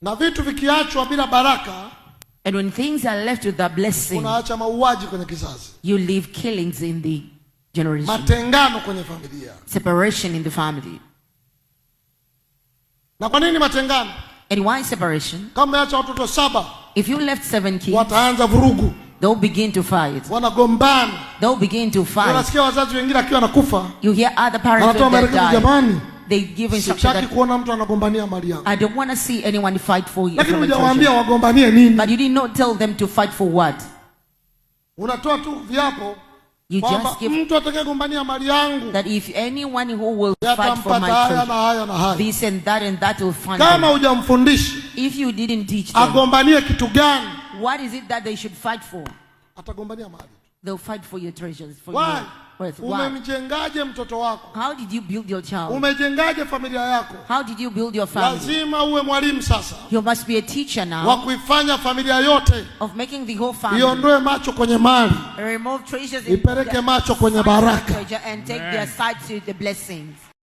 Na vitu vikiachwa bila baraka, And when things are left without blessing, unaacha mauaji kwenye kizazi, you leave killings in the generation, matengano kwenye familia. Separation in the family. Na kwa nini matengano? And why separation? Kama umeacha watoto saba, If you left seven kids, wataanza vurugu, they'll begin to fight. Wanagombana. They'll begin to fight. Unasikia wazazi wengine akiwa anakufa You hear other parents anatoa when they maelekezo, die, jamani, they give instruction sitaki that kuona mtu anagombania mali yangu, I don't want to see anyone fight for you. Lakini For my hujawaambia treasure. wagombanie nini. But you did not tell them to fight for what. Unatoa tu viapo You kwamba just give mtu atakayegombania mali yangu that if anyone who will fight for my yatampata haya treasure, na haya na haya. This and that will find Kama them. hujamfundisha If you didn't teach them, agombanie kitu gani, what is it that they should fight for? Atagombania mali. They'll fight for your treasures, for Why? Your wealth. Why? Umemjengaje mtoto wako? How did you build your child? Umejengaje familia yako? How did you build your family? Lazima uwe mwalimu sasa You must be a teacher wa now kuifanya familia yote of making the whole family iondoe macho kwenye mali, remove treasures in ipeleke macho kwenye baraka. Treasure and take their sight to the blessings.